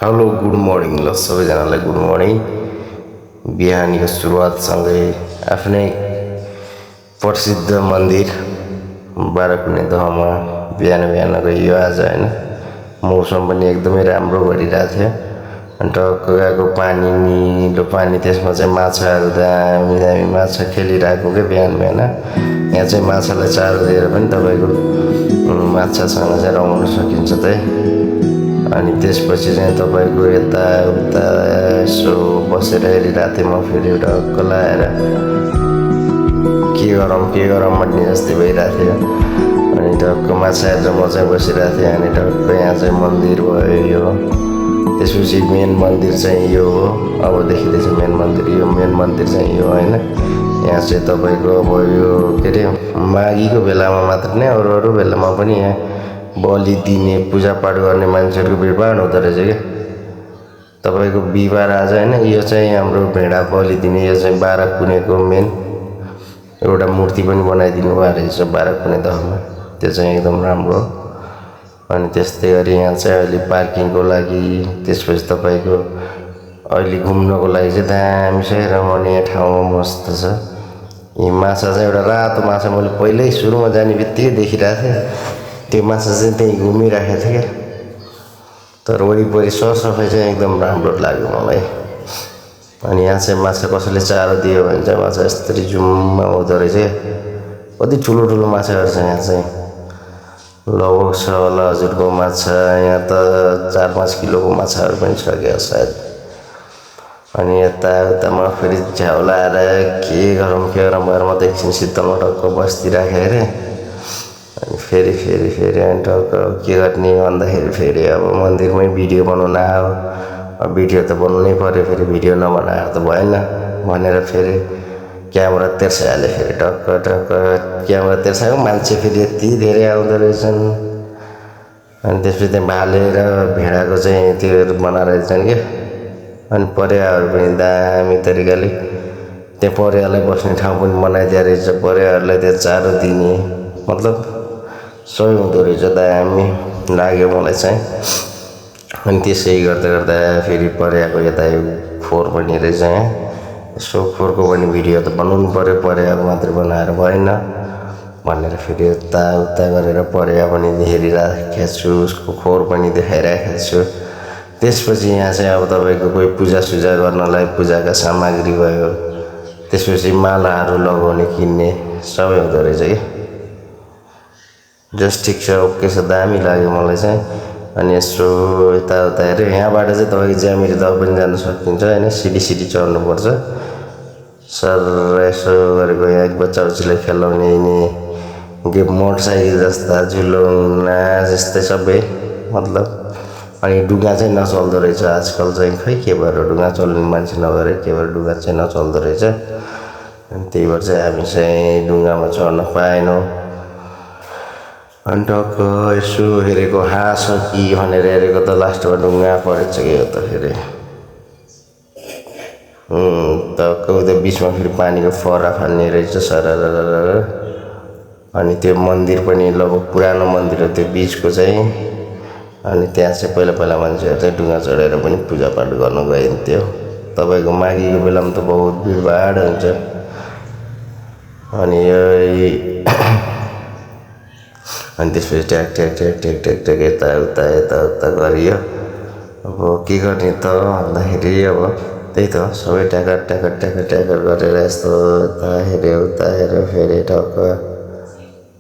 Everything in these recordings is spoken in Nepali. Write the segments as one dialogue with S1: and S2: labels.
S1: हेलो गुड मर्निङ ल सबैजनालाई गुड मर्निङ। बिहानीको सुरुवातसँगै आफ्नै प्रसिद्ध मन्दिर बाराकुने दहमा बिहान बिहानको यो आज होइन मौसम पनि एकदमै राम्रो गरिरहेको थियो। अनि टक्क गएको पानी निलो पानी, त्यसमा चाहिँ माछाहरू दामी दामी माछा खेलिरहेको क्या बिहान बिहान। यहाँ चाहिँ माछालाई चारो दिएर पनि तपाईँको माछासँग चाहिँ रमाउन सकिन्छ त्यही। अनि त्यसपछि चाहिँ तपाईँको यताउता यसो बसेर हेरिरहेको थिएँ म। फेरि एउटा लाएर के गरौँ भन्ने जस्तै भइरहेको थियो। अनि टक्क माछा हेरेर म चाहिँ बसिरहेको थिएँ। अनि टक्क यहाँ चाहिँ मन्दिर भयो यो, त्यसपछि मेन मन्दिर चाहिँ यो हो। अब देखिँदैछ मेन मन्दिर, यो मेन मन्दिर चाहिँ यो होइन। यहाँ चाहिँ तपाईँको अब यो के अरे माघीको बेलामा मात्र नै, अरू बेलामा पनि यहाँ बलि दिने पूजापाठ गर्ने मान्छेहरूको भिडभाड हुँदो रहेछ क्या। तपाईँको बिहिबार आज होइन, यो चाहिँ हाम्रो भेडा बलि दिने, यो चाहिँ बाराकुनेको मेन एउटा मूर्ति पनि बनाइदिनु भएको रहेछ बाराकुने दहमा, त्यो चाहिँ एकदम राम्रो। अनि त्यस्तै गरी यहाँ चाहिँ अहिले पार्किङको लागि, त्यसपछि तपाईँको अहिले घुम्नको लागि चाहिँ दामी छ रमाउने ठाउँमा मस्त छ। यी माछा चाहिँ एउटा रातो माछा मैले पहिल्यै सुरुमा जाने बित्तिकै देखिरहेको थिएँ, त्यो माछा चाहिँ त्यहीँ घुमिराखेको थियो क्या। तर वरिपरि सरसफाइ चाहिँ एकदम राम्रो लाग्यो मलाई। अनि यहाँ चाहिँ माछा कसैले चारो दियो भने चाहिँ माछा यस्तरी जुम्मा हुँदो रहेछ। कति ठुलो ठुलो माछाहरू छ यहाँ चाहिँ, लगभग छ होला हजुरको माछा यहाँ त 4-5 किलोको माछाहरू पनि छ क्या सायद। अनि यताउतामा फेरि झ्याउ लाएर के गरौँ भएर म त एकछिन शीतलमा टक्क बस्दिराखेँ अरे। अनि फेरि अनि टक्क के गर्ने भन्दाखेरि फेरि अब मन्दिरमै भिडियो बनाउन आयो। अब भिडियो त बनाउनै पऱ्यो, फेरि भिडियो नबनाएर त भएन भनेर फेरि क्यामेरा तेर्साइहालेँ। फेरि टक्क क्यामेरा तेर्सायो, मान्छे फेरि यति धेरै आउँदो रहेछन्। अनि त्यसपछि त्यहाँ भालेर भेडाको चाहिँ त्यो बनाएर रहेछन् क्या। अनि परेवाहरू पनि दामी तरिकाले त्यहाँ परेवालाई बस्ने ठाउँ पनि बनाइदिएको रहेछ, परेवाहरूलाई त्यहाँ चारो दिने, मतलब सबै हुँदो रहेछ, दामी लाग्यो मलाई चाहिँ। अनि त्यसै गर्दा फेरि परेवाको यता यो खोर पनि रहेछ यहाँ, यसो खोरको पनि भिडियो त बनाउनु पऱ्यो, परेवाको मात्रै बनाएर भएन भनेर फेरि यताउता गरेर परेवा पनि हेरिराखेको छु, उसको खोर पनि देखाइराखेको छु। त्यसपछि यहाँ चाहिँ अब तपाईँको कोही पूजासुजा गर्नलाई पूजाका सामग्री भयो, त्यसपछि मालाहरू लगाउने किन्ने सबै हुँदो रहेछ कि। जस्ट ठिक छ, ओके छ, दामी लाग्यो मलाई चाहिँ। अनि यसो यताउता हेऱ्यो, यहाँबाट चाहिँ तपाईँको ज्यामिरी दह पनि जान सकिन्छ होइन, सिडी चढ्नुपर्छ। सर यसो गरेको यहाँ बच्चा बच्चीलाई खेलाउने यिनी मोटरसाइकल जस्ता झुलौना जस्तै सबै मतलब। अनि डुङ्गा चाहिँ नचल्दो रहेछ आजकल चाहिँ, खै के भएर डुङ्गा चल्ने मान्छे नगरे के भएर डुङ्गा चाहिँ नचल्दो रहेछ। अनि त्यही भएर चाहिँ हामी चाहिँ डुङ्गामा चढ्न पाएनौँ। अनि टक्क यसो हेरेको हाँस हो कि भनेर हेरेको त लास्टमा डुङ्गा परेछ कि हो त फेरि। टक्क उता बिचमा फेरि पानीको फरा फाल्ने रहेछ सरर। अनि त्यो मन्दिर पनि लगभग पुरानो मन्दिर हो त्यो बिचको चाहिँ। अनि त्यहाँ चाहिँ पहिला मान्छेहरू चाहिँ डुङ्गा चढेर पनि पूजापाठ गर्न गइन्थ्यो। तपाईँको माघीको बेलामा त बहुत भिडभाड हुन्छ। अनि अनि त्यसपछि ट्याक यताउता गरियो। अब के गर्ने त भन्दाखेरि अब त्यही त सबै ट्याकर गरेर यस्तो यता हेऱ्यो उता हेऱ्यो फेरि टक्क।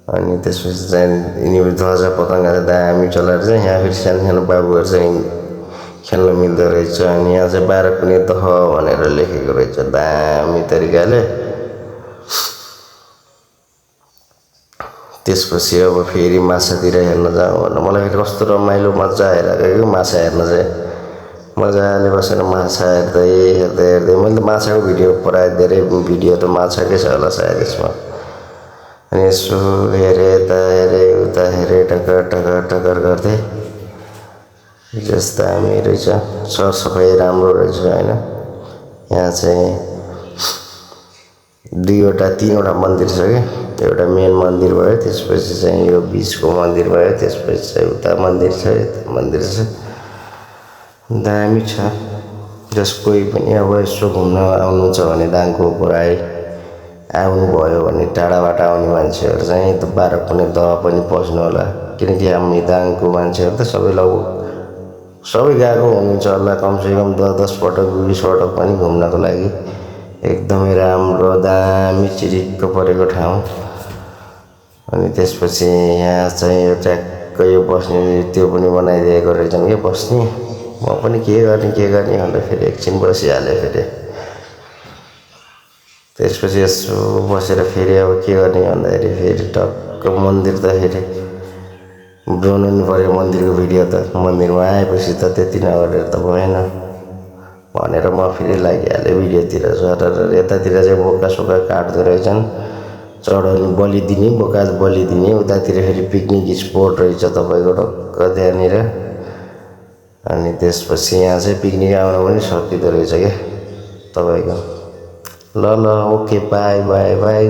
S1: अनि त्यसपछि चाहिँ यिनीहरू ध्वजा पतङ्ग दामी चलाएर चाहिँ यहाँ फेरि सानो बाबुहरू चाहिँ खेल्न मिल्दो रहेछ। अनि यहाँ चाहिँ बाराकुने दह भनेर लेखेको रहेछ दामी तरिकाले। त्यसपछि अब फेरि माछातिर हेर्न जाउँ भनेर मलाई फेरि कस्तो रमाइलो मजा आइरहेको माछा हेर्न चाहिँ। मजाले बसेर माछा हेर्दै मैले त माछाको भिडियो प्रायः धेरै भिडियो त माछाकै छ होला सायद यसमा। अनि यसो हेरेँ यता हेरेँ उता हेरेँ टकर गर्दै जस्तो दामी रहेछ, सरसफाइ राम्रो रहेछ होइन। यहाँ चाहिँ 3वटा मन्दिर छ क्या, एउटा मेन मन्दिर भयो, त्यसपछि चाहिँ यो बिचको मन्दिर भयो, त्यसपछि चाहिँ उता मन्दिर छ यता मन्दिर छ, दामी छ जस कोही पनि अब यसो घुम्न आउनु छ भने दाङको पुरै आउनुभयो भने टाढाबाट आउने मान्छेहरू चाहिँ त 12 कुनै दह पनि पस्नु होला किनकि हामी दाङको मान्छेहरू त सबै गएको हुनुहुन्छ होला कमसेकम 10 पटक 20 पटक पनि घुम्नको लागि एकदमै राम्रो दामी चिरिक्क परेको ठाउँ अनि त्यसपछि यहाँ चाहिँ एउटा यो बस्ने त्यो पनि बनाइदिएको रहेछन् के बस्ने म पनि के गर्ने भनेर फेरि एकछिन बसिहालेँ फेरि त्यसपछि यसो बसेर फेरि अब के गर्ने भन्दाखेरि फेरि टक्क मन्दिर त फेरि बनाउनु पर्यो मन्दिरको भिडियो त मन्दिरमा आएपछि त त्यति नगरेर त भएन भनेर म फेरि लागिहालेँ भिडियोतिर सर यतातिर चाहिँ बोका काट्दो रहेछन् चढाउनु बलि दिने बोका बलि दिने उतातिर फेरि पिकनिक स्पोट रहेछ तपाईँको टक्क त्यहाँनिर अनि त्यसपछि यहाँ चाहिँ पिकनिक आउन पनि सकिँदो रहेछ क्या तपाईँको ल ओके बाई